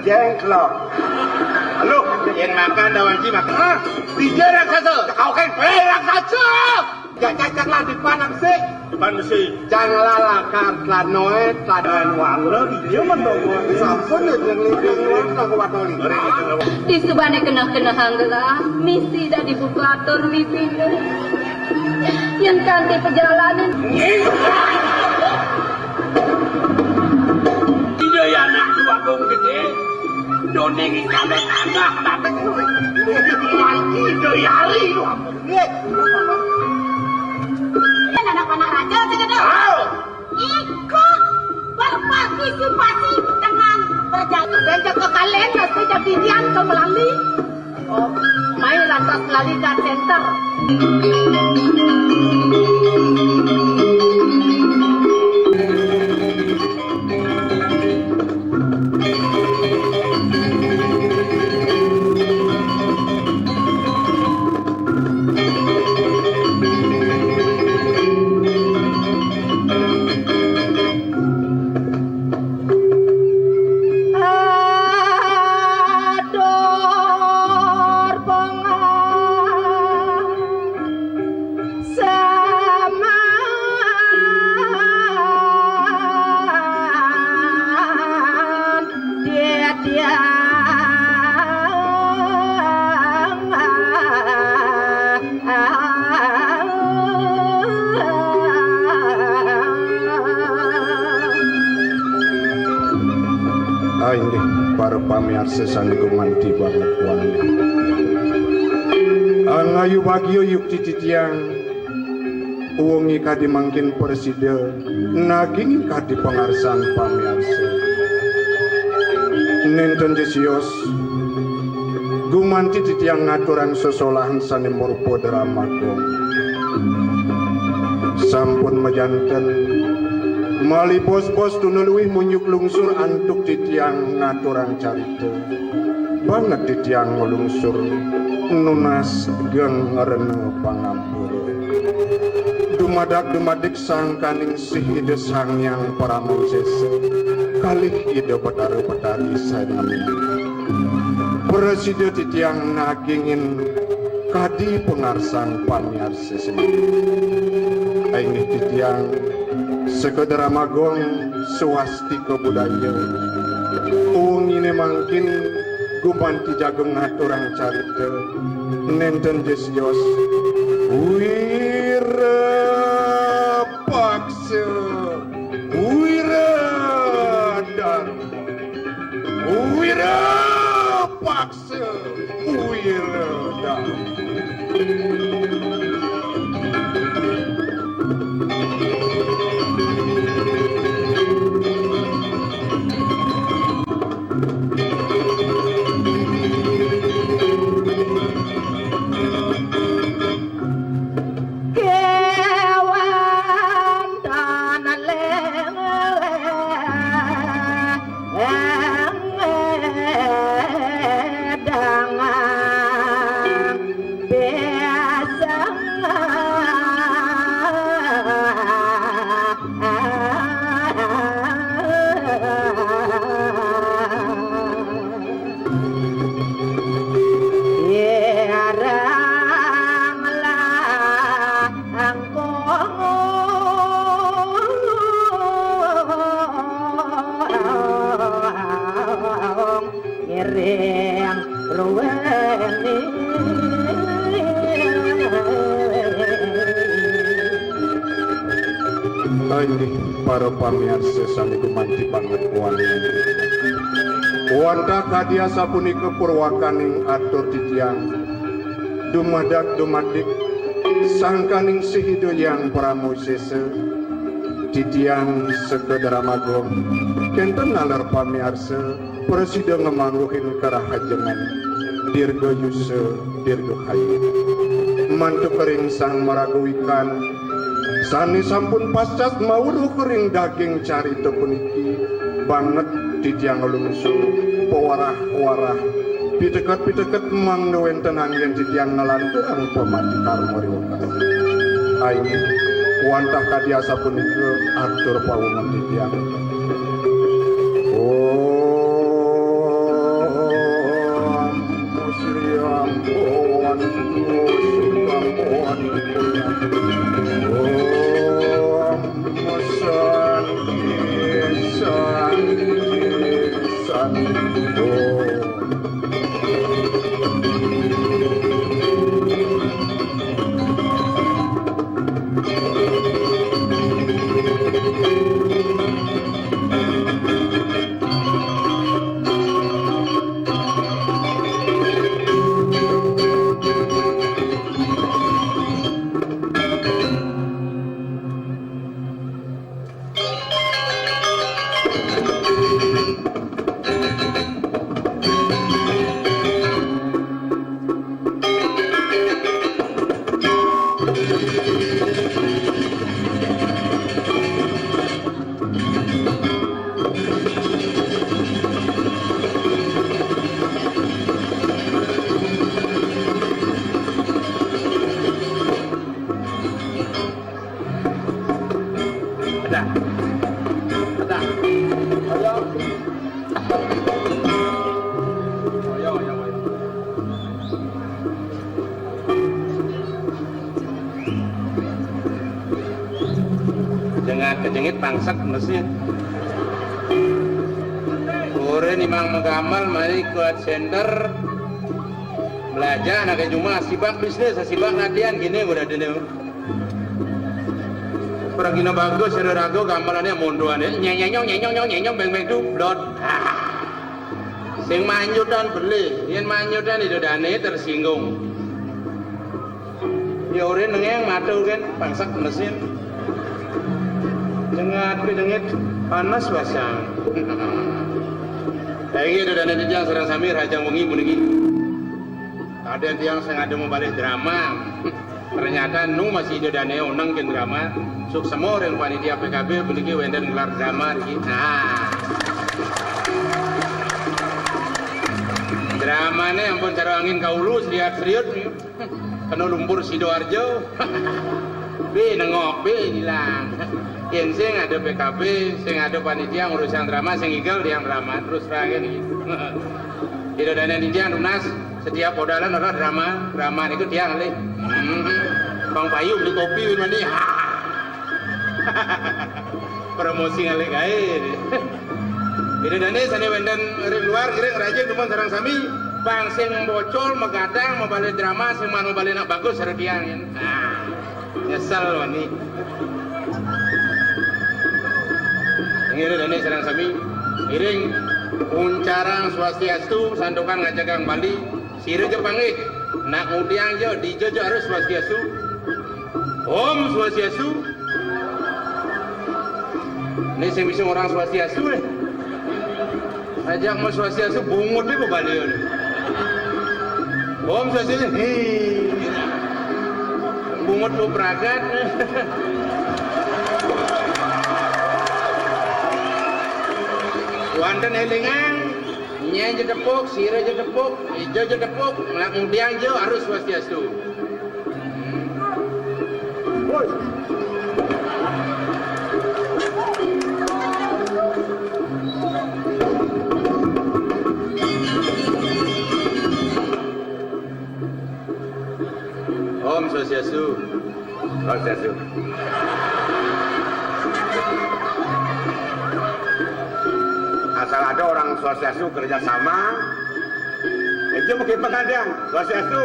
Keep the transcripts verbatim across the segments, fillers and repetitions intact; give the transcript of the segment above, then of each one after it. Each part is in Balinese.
Jengklok. Halo, yang makan dawan jimat. Ah, di raksasa. Kau kan, eh, raksasa. Gak cacak lah di panam sih. Pan besi. Jang lalakar, telan noe, telan wala, dia mendongol. Sampun ya, jeng lintang, lawan aku batoli. Di subane keneh-keneh anggelah, misi dah dibuka atur mipine. Yen kanti pejalanan. Ide ya anak dua kong gede. Doni kita tanah, tapi manti ide yari lu. Kan anak panah raja, saya kata. Iko berpartisipasi dengan berjalan. Dan ke kalian, saya jadi Dian ke Melandi. Oh, main lantas lali ke center. Atur pengasaman dia. Ah, inggih, para pamiarsa sane gumanti banget wani. Angayu bagia yukti titiang, wengi kadi mangkin prasida naging kadi pangarsan pamiarsa. Nenten jesios, gumanti titiang ngaturang sesolahan sane marupa drama gong. Sampun majanten, malih bos-bos tuna luih munjuk lungsur antuk titiang ngaturang carita. Banget titiang nglungsur nunas geng rena pangampura. Dumadak-dumadik sangkaning sih Ida Sang Hyang Paramawisesa kalih Ida Betara Betari sami. Prasida titiang nagingin kadi pangarsan pamiarsa sami. Inggih titiang Sekadar amagong swastika budaya. Wengine mangkin gumanti jaga ngaturang carita nenten jesios. Wira paksa, wira dharma, wira paksa. Wira dharma. Kewan tanah lele. Ngiring ruweni. Inggih, para pamiarsa sami gumanti banget wani. Wantah kadi asapunika purwakaning atur titiang. Dumadak dumadik sangkaning sih Ida Hyang Paramawisesa, titiang Sekadar Amagong, kenten naler pamiarsa, prasida ngamangguhin karahajengan, dirga yusa, dirga kayu. Mantuk ring Sang Maraga Wikan, sane sampun pascat mawruh ring daging carita puniki, banget titiang nglungsur pawarah-warah, piteket-piteket mangda wenten anggen titiang nglanturang pamati karma ri wekas. Inggih, wantah kadi asapunika atur pawungan titiang. Om Ada. Ada. Ayo. Ayo, ayo, ayo. Jengat kejengit pangsak mesnya. Ore nimang magamal mari kuat center. Belajar anak cuma sibak bisnis, sibak latihan gini udah dene. Peragina bagus, sira raga gamelanne mondoane. Nyenyenyong, nyenyenyong, nyenyenyong, beng, beng, dublot. Ah. Sing manyutan beli, yen manyutan itu dane tersinggung. Ya ora nengeng matu kan, pangsak mesin. Jengat, dengit, panas basang. Saiki itu dane titiang sareng sami rajang wengi puniki. Kadang tiang sing ada mau balik drama. Ternyata nu masih ada dane oneng ke drama. Suksema ring panitia P K B puniki wenten gelar drama niki. Nah. Dramane ampun cara angin kaulu, seriat-seriut nih. Kena lumpur Sidoarjo. Be nengok, be hilang. Yen sing ada P K B, sing ada panitia ngurusan drama, sing igel tiang drama terus terang kan gitu. Tidak ada yang tiang lunas. Setiap odalan ora drama, drama niku tiang ngalih. Hmm. Bang Payu beli kopi win mani. Promosi ngalih kae. Ida dane sane wenten ring luar, ngiring rajin dumun sareng sami. Bang sing bocol, magadang, mabale drama, sing manu bale nak bagus, sareng tiang. Nah, nyesel wani. Ngiring dane sareng sami. Ngiring uncarang swastiastu, santukan ngajegang Bali. Sira ja panggih, nak ngudiang ja, dija ja harus swastiastu. Om swastiastu. Ini sing bisa orang swastiastu, eh. Ajak mau swastiastu, bungut dia bebalian. Om swastiastu, hei. Bungut mau pragat. Wanten elingan. Nyai ja tepuk, sira ja tepuk, ija ja tepuk, nak ngudiang ja harus swastiastu. Om Swastiastu. Swastiastu. Asal ada orang Swastiastu kerja sama, itu mungkin pengantian Swastiastu.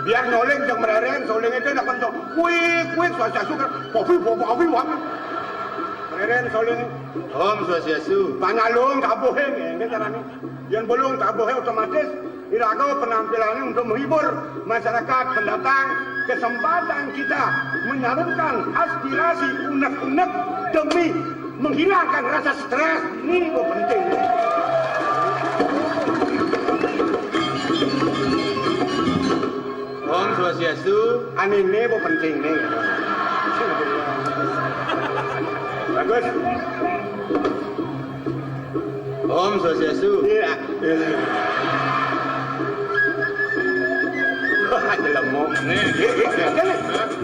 Biar noling yang mereren, soling itu nak kencok. Kuik, kuik, Swastiastu kan. Popi, popi, popi, popi. Mereren, soling. Om Swastiastu. Panalung, kabuhin, ini caranya. Yang belum kabuhin otomatis Iraga penampilannya untuk menghibur masyarakat pendatang, kesempatan kita menyalurkan aspirasi unek-unek demi menghilangkan rasa stres. Ini kok penting. Om Swastiastu. Ane ini kok penting nih. Bagus. Om Swastiastu. Iya. Wah, jelemuk. Nih.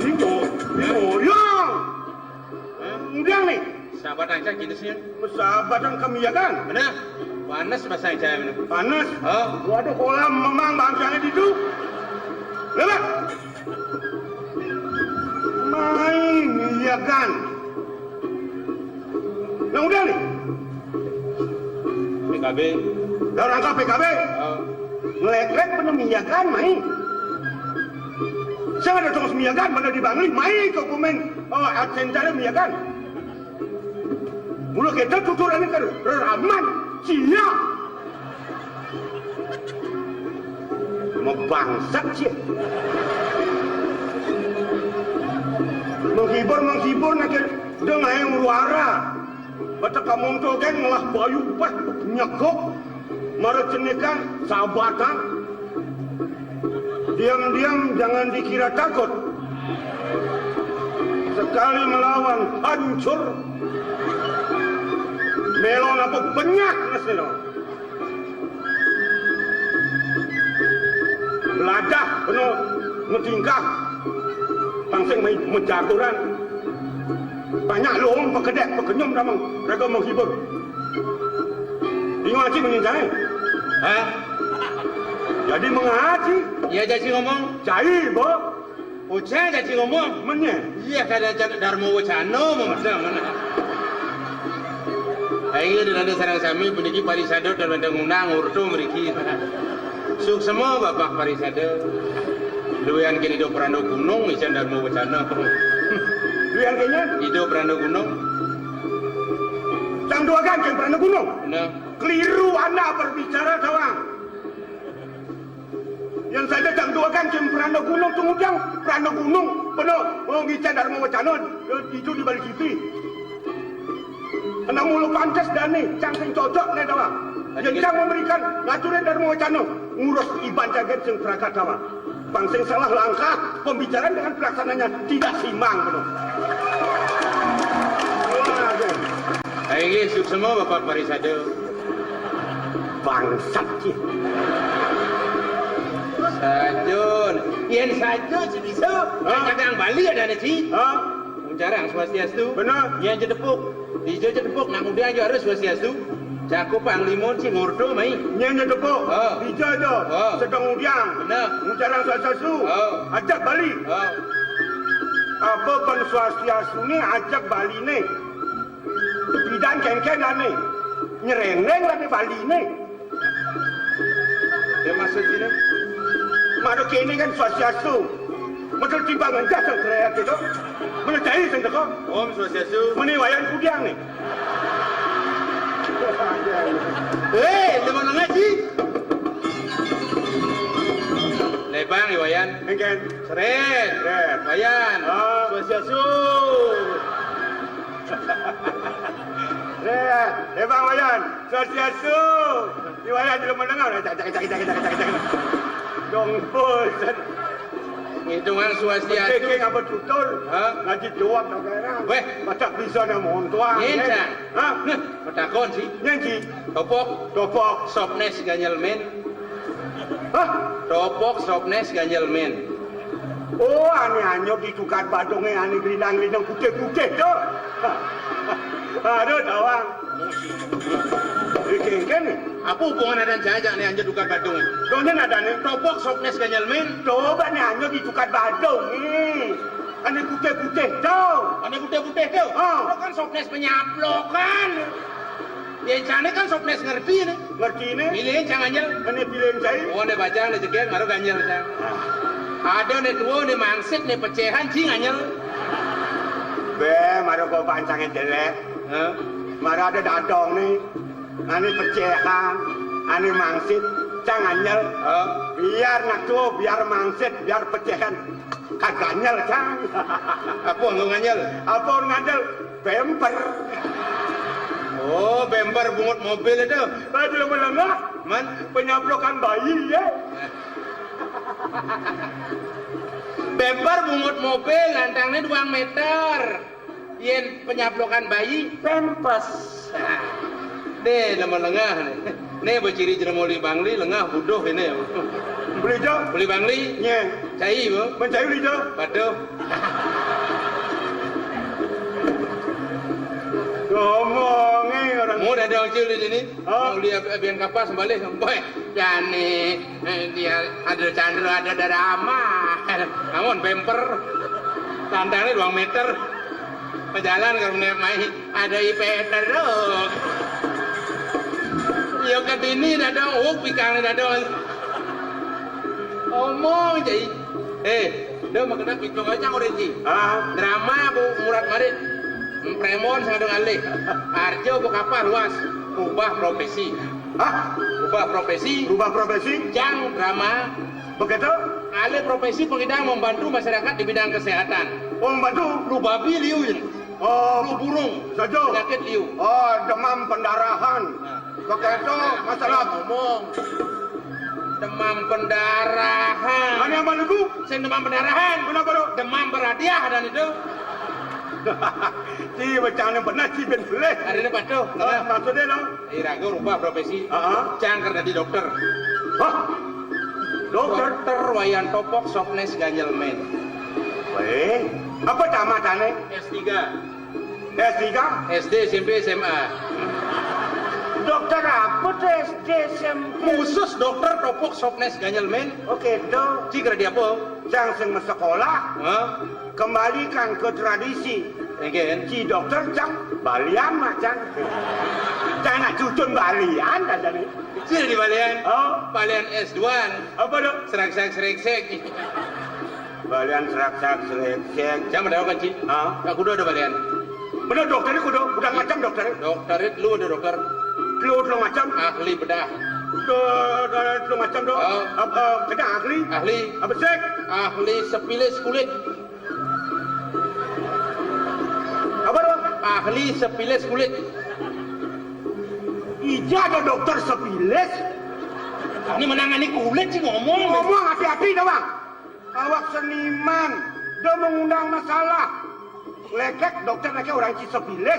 Ini mau, ini mau, ya. Udah nih. Sahabat angkat gitu sih. Sahabat yang kami ya kan? Bener. Panas pasang saya bener. Panas. Oh. Waduh, kolam memang bangsanya di itu. Lewat. Main, iya kan? Nah, udah nih. P K B. Lah, orang P K B. Oh. Ngelek-lek bener minyakan, main. Saya ada terus minyakan, mana dibangun, main ke komen. Oh, adsentra minyakan. Mula kita tuturannya ke reraman. Siap. Mau bangsat sih. Menghibur, menghibur, nak dengar yang luara. Bata kamonto kan ngelah bayu, pas nyekok. Mara cenikan, sabatan. Diam-diam, jangan dikira takut. Kali melawan hancur. Melon apa banyak nasi lo. Beladah penuh metingkah. Pangsing main mejaguran. Banyak luhung pekedek pekenyum damang raga menghibur. Ingat sih menyintai. Hah? Jadi mengaji. Iya, jadi ngomong. Cai, bo. Ujang jadi ngomong. Menye. Iya, kada ajak Darma Wacana, memedang mana. Ayo, dinane sareng sami puniki parisada dalem unang urtu mriki. Suksema Bapak parisada. Luwihan kene Ida Pranda Gunung, ijan Darma Wacana. Luwihan kene? Ida Pranda Gunung. Cang duakan kene Pranda Gunung. Nah. Keliru Anda berbicara, Tawang. Yang saja cang duakan kene Pranda Gunung, tunggu cang Pranda Gunung, penuh, oh, ngican Darma Wacana, eh, itu di balik T V. Anak mulu pantes dane, cang sing cocok ne, Tawang. Yang cang memberikan ngaturin Darma Wacana, ngurus iban jagat sing prakat, Tawang. Bang sing salah langkah, pembicaraan dengan pelaksananya tidak simbang, penuh. Waduh. Ayo, suksema Bapak parisada. Bangsat, Ci. Sajun. Yen sajun, Ci, bisa. Hah? Kadang Bali ada nih, Ci. Hah? Uncarang swastiastu. Bener. Yen jedepuk. Dija jedepuk, nak muda aja harus swastiastu. Jaku panglimun, Ci, ngurdo, mai. Yen jedepuk. Oh. Dija aja. Oh. Sedang udiang. Bener. Uncarang swastiastu. Oh. Ajak Bali. Oh. Apa ban swastiastu ni ajak Bali ni? Bidan kengkeng dane. Nyerendeng lagi Bali ne. Ya, maksud sini. Madu kene kan swastiastu. Betul tiba ngenjas yang kreatif itu. Mana cai sendeko? Om Swastiastu. Meni wayan kudiang ne. Eh, teman ngaji. Lebang, Iwayan. Engken. Seret. Seret. Wayan. Ah. Swastiastu. Seret. Lebang, Wayan. Swastiastu. Iwayan, jelema dengar. Cak, cak, cak, cak, cak, cak, cak. Dong, bosan. Hitungan swastiastu. Penting apa tutur? Hah? Ngaji jawab, tak kira. Weh. Macam bisa nak montuang, Nyen, ya? Cak. Hah? Nah, petakon sih. Nyen, sih. Topok. Topok. Sopnes ganyel men. Hah? Topok sopnes ganjel men. Oh, ane anyot di tukad badonge, ane grinang-grinang putih-putih to. Aduh, Tawang. Iki engken ni. Apa hubungan adan jajak ne anyot tukad badonge? Done nadane. Topok sopnes ganjel men. Coba ne anyot di tukad badonge. Ane putih-putih to. Ane putih-putih to? Oh. Itu kan sopnes penyaplokan. Yen cang ne kan sopnes ngerti ne. Ngerti ne? Pilih cang anyel. Mene pilih cai. Oh, ne baca ne jegek ngaruh ganjel cang. Ada ne tua ne mangsit ne pecehan cing anyel. Be, mara kok pancange jelek. Hah? Mara ada dadong ne. Ane pecehan, ane mangsit, cang anyel. Hah? Biar nak tua, biar mangsit, biar pecehan. Kaganyel, cang. Apa nganggo nganyel? Apa nganyel? Bemper. Oh, bemper bungut mobil itu. Aduh, menengah. Man? Penyablokan bayi, ya. Bemper bungut mobil, lantangnya dua meter. Yen penyablokan bayi, pempes. Nah, deh, nama lengah nih. Nih, beciri jeremoli bangli, lengah buduh ini. Beli jo? Beli bangli? Nye. Cai, bu? Mencai beli jo? Waduh. Ngomongnya orang. Mau dadang cil di sini? Oh. Mau lihat abian kapas balik, boy. Jani, eh, dia ada Chandra, ada Darama. Namun bemper. Tantangnya dua meter. Pejalan kalau naik mai ada I P terus. Yo ke sini dadang, oh, pikang dadang. Omong, Cai. Eh, dah makan pitung aja orang, Ci. Ah. Drama, Bu Murad Marit. Premon sangat ngalih. Arjo buka apa luas? Ubah profesi. Hah? Ubah profesi. Ubah profesi? Cang drama. Begitu? Alih profesi pengidang membantu masyarakat di bidang kesehatan. Oh, membantu? Flu babi liu ini. Oh, flu burung. Saja. Penyakit liu. Oh, demam pendarahan. Nah. Begitu, nah, masalah. Ngomong. Demam pendarahan. Ada yang mana, Bu? Sing demam pendarahan. Kenapa, Bu? Demam berhadiah dan itu. Ci, bocah né bener, ci, bén belih. Ari né patuh, ah, bener. Maksudnya, no? Iraga rubah profesi. Heeh. Cang keur dadi dokter. Hah? Dokter? Dokter Wayan Topok Sopnes Ganjel Men. Wéh, apa tamatané? S tiga. S tiga? S D, S M P, S M A. Dokter apa tuh S D, S M P? Khusus dokter Topok Sopnes Ganjel Men. Oké, dong. Ci keur dadi apa? Cang sing sekolah. Hah? Kembalikan ke tradisi. Engké. Ci dokter cang balian mah cang. Cang nak cucun balian katanya. Sini di balian. Oh. Balian S dua. Apa tuh? Serak-serak sereksek. Balian serak-serak sereksek. Cang ada kan, Ci? Hah? Aku udah ada balian. Bener dokter itu kudu, bukan macam dokter. Dokter itu lu ada dokter. Lu, lu macam? Ahli bedah. Tuh, tuh, tuh macam tuh. Oh. Apa, kena ahli? Ahli. Apa sih? Ahli sepilis kulit. Apa tuh? Ahli sepilis kulit. Ija ada dokter sepilis. Ini menangani kulit sih ngomong. Ngomong hati-hati dah, Bang. Awak seniman, dia mengundang masalah. Lekek dokter lagi orang ci sepilis.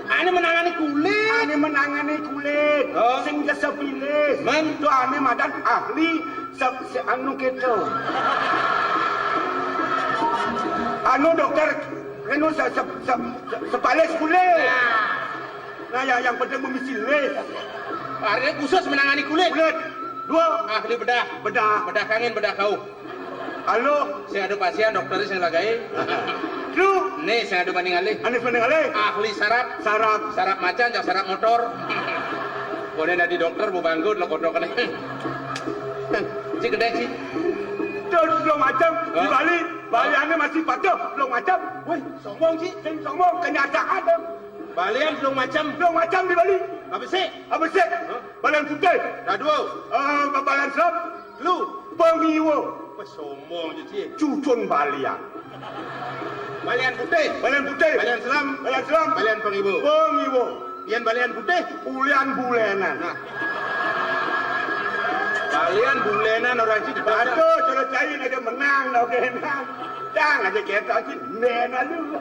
Ane menangani kulit. Ane menangani kulit. Oh. Sing ja sepilis. Man? Tuh ane madan ahli se, se anu gitu. Anu dokter, anu se, se, se, se, sepalis kulit. Nah. Nah, ya, yang penting memisilih. Artinya khusus menangani kulit. Kulit. Dua. Ahli bedah. Bedah. Bedah kangin, bedah kauh. Halo. Sing ada pasien, dokter sing lagai. Lu. Nih, sing ada banding alih. Ane banding alih. Ahli sarap. Sarap. Sarap macan, jang sarap motor. Boleh dadi dokter, bu bangkut, lo kodok kena. Ci gedé, Ci. Tuh, belum macam. Hah? Di Bali. Bali ane masih patuh, belum macam. Wih, sombong, Ci. Sing sombong, kenyataan, dong. Balian belum macam. Belum macam di Bali. Apa sih? Apa sih? Hah? Balian putih. Nah, dua. Eh, balian selam. Lu. Pengiwo. Wah, sombong je, Ci. Cucun balian. Balian putih. Balian putih. Balian selam. Balian selam. Balian pengiwo. Pengiwo. Yén balian putih. Ulian bulenan. Nah. Balian bulenan orang Ci. Aduh, cara cai aja menang, dah, oke, menang. Cang aja kita, Ci, menang lu.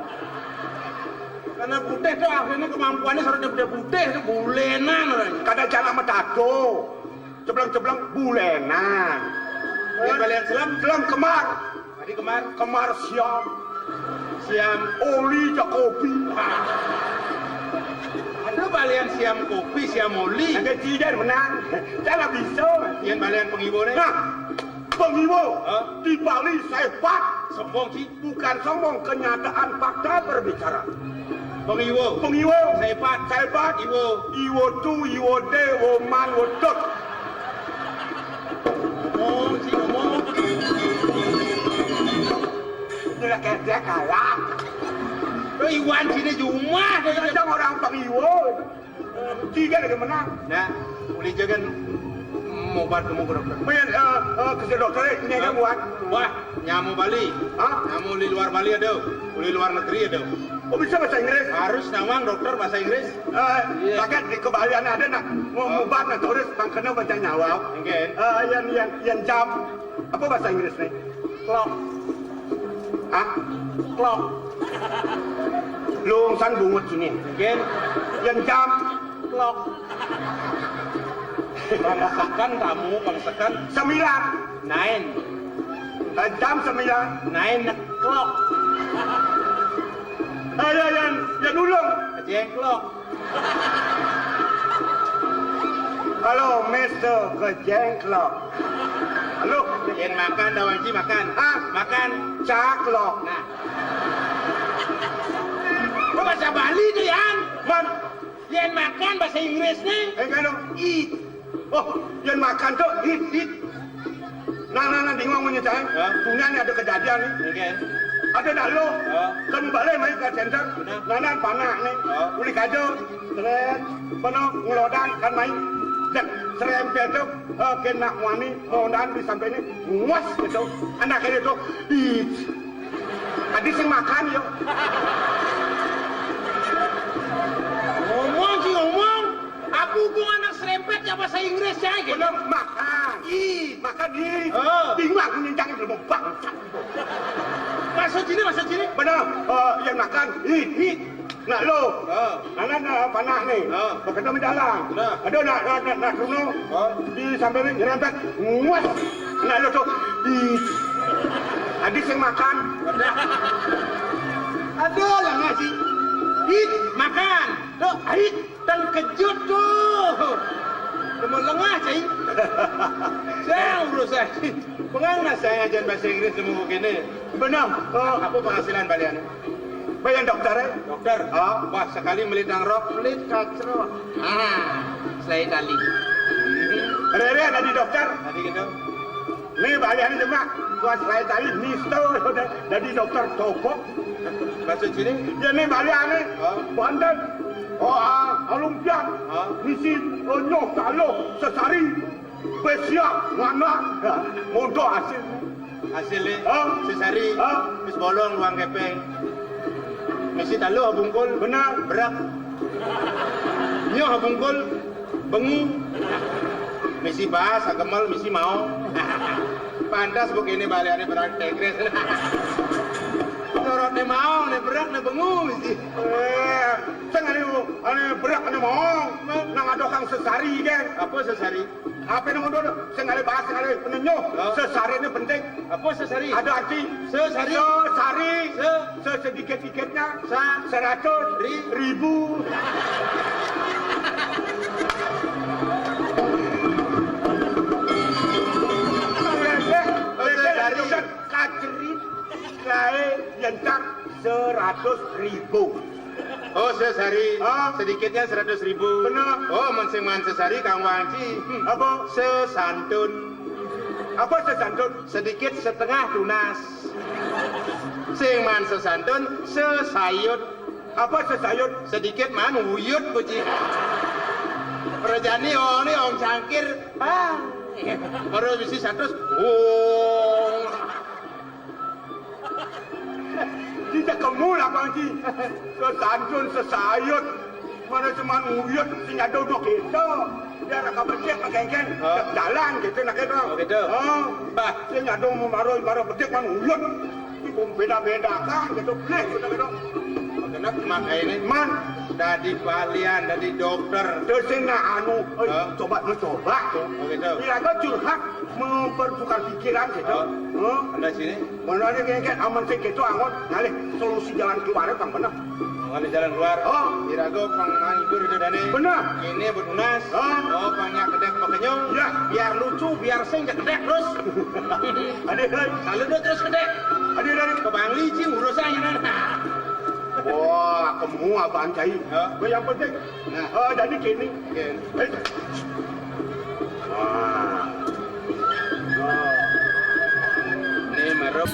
Karena putih tuh akhirnya kemampuannya sudah putih, putih tuh bulenan orang. Kada jalan sama tato. Cebleng-cebleng bulenan. Ini balian selam. Selam kemar. Tadi kemar. Kemar siam. Siam. Oli ja kopi. Aduh, balian siam kopi, siam oli. Ada tidak menang. Jangan bisa. Yén balian pengiwo nih. Nah, pengiwo. Hah? Di Bali sepat. Sombong, Ci. Bukan sombong, kenyataan fakta berbicara. Pengiwo. Pengiwo. Sepat. Sepat. Iwo. Iwo tu, iwo de, wo man, wo dot. Ngomong, Ci, ngomong. Ini lah kerja kalah. Lo Iwan sini jumah, dia orang pengiwo. Tiga lagi menang. Nah, uli jagan mobat kamu ke dokter. Wéh, eh, eh, ke dokter, ini ada buat. Wah, nyamu Bali. Hah? Nyamu di luar Bali ada, uli luar negeri ada. Oh, bisa bahasa Inggris? Harus nawang dokter bahasa Inggris. Eh, iya. Pakai di kebalian ada nak. Mau mobat nak terus bang kena baca nyawa. Oke. Eh, yang, yang, yang jam. Apa bahasa Inggris nih? Clock. Hah? Clock. Lung san bungut sini. Gen. Yang jam. Clock. Bangsekan kamu, bangsekan. Sembilan. Nine. Eh, jam sembilan. Nine o'clock. Ayo, yang, yang ulung. Jengklok. Halo, Mister Kejengklok. Halo. Yén makan, Dawanji makan. Ah. Makan. Caklok. Nah. Kok bahasa Bali tuh, Yan? Man. Yén makan bahasa Inggris nih. Eh, enggak dong. Eat. Oh, yén makan tuh, eat, eat. Nah, nah, nah, bingung punya saya. Hah? Punya nih ada kejadian nih. Oke. Ada dalu. Hah? Kan balik main ke center. Benar. Nah, nah, panah nih. Hah? Uli kajo. Seret. Penuh ngelodan kan main. Dan serempet tuh, eh, kena wani, ngelodan di sampai ini. Nguas gitu. Anak ini tuh. Ih. Tadi sing makan, yo. Ngomong sih ngomong. Aku gua anak serempet ya bahasa Inggris ya gitu. Bener, makan. Ih. Makan, ih. Oh. Bingung aku nyencangin, mau bangsat. Maksud sini, maksud sini? Bener, eh, yang Makan, hit, hit. Nak lo. Ha. Anak nak panah ni. Ha. Berkata mendalang. Nah. Ada nak, nak, nak, nak Bruno. Ha. Di sambil ni nyerempet. Nguas. Nak lo tu. Hit. Ada yang makan. Ada lah nasi. Hit, makan. Tu, hit. Terkejut tu. Semua lengah, cai. Saya urusan. Pengang lah saya ajar bahasa Inggris semua begini. Benar. Oh. Apa penghasilan balian? Bayar doktor, eh? Doktor? Ha? Wah, sekali melit nangrok, melit kacrot. Ha, selai tali. Rere jadi doktor? Tadi gitu. Ni balian ni cuma, wah, selai tali, mister, jadi doktor tokok. Maksud sini? Ya, ni balian ni. Ha? Banten. Oh, ah, alumpian. Ha? Misi, oh, nyoh, kaloh, sesari. Besiak, nganak. Montok hasil. Hasil ni? Ha? Sesari. Ha? Mis bolong, luang kepeng. Misi taluh, bungkul. Benar. Berak. Nyoh, bungkul. Bengu. Misi baas, agemel, misi maong. Pantas begini balian ni berak tegres. Sorot ni maong, ni berak, ni bengu, misi. Eh, sing ane, ane berak, ane maong. Nang ada kang sesari, kan? Apa sesari? Apa yang ngomong dulu? Sing ale bahas, sing ale penenyo. Oh. Sesari ini penting. Apa sesari? Ada arti. Sesari. Sesari. Se- Sesedikit-dikitnya. Sa- Seratus. Ri- Ribu. Oh, sesari. Kacerit. Kae yentak seratus ribu. Oh, sesari. Ah. Sedikitnya seratus ribu. Benar. Oh, mun sing maan sesari, Kang Wanci. Hmm. Apa? Sesantun. Apa sesantun? Sedikit setengah tunas. Sing maan sesantun, sesayut. Apa sesayut? Sedikit maan uyut, kuci. Rejani, oh, ni ong cangkir. Ah. Baru bisi satus. Wong. Kita kemu lah, Bang Ji. Sesantun, sesayut. Mana cuma uyut, sing ada udah kita. Biar agak becek, pakai kan. Oh. Jalan gitu, nak gitu. Oh, gitu. Oh. Bah. Sing ada mau marah, marah becek, mana uyut. Itu beda-beda kan, gitu. Bleh, gitu, gitu. Kenapa mak ini? Man. Dadi balian, dadi dokter. Terus sing nak anu, eh, oh, coba mencoba. Oh, gitu. Kira curhat. Mempertukar pikiran gitu. Oh. Huh? Ada sini. Benar ni, kan, aman sih gitu, angon ngalih solusi jalan keluar, Bang, benar. Ngalih jalan keluar. Oh. Iraga pang mangibur itu dane. Benar. Ini buat tunas. Oh. Oh, pang nyak kedek pakenyong. Ya. Biar lucu, biar sing kedek terus. Ada lagi. Kalau dia terus kedek. Ada lagi. Ke Bangli, Ci, urusannya. Wah, kemu abang cai. Ya. Yang penting. Nah. Oh, jadi kini. Oke. Eh. Wah. Wah. Ini marep.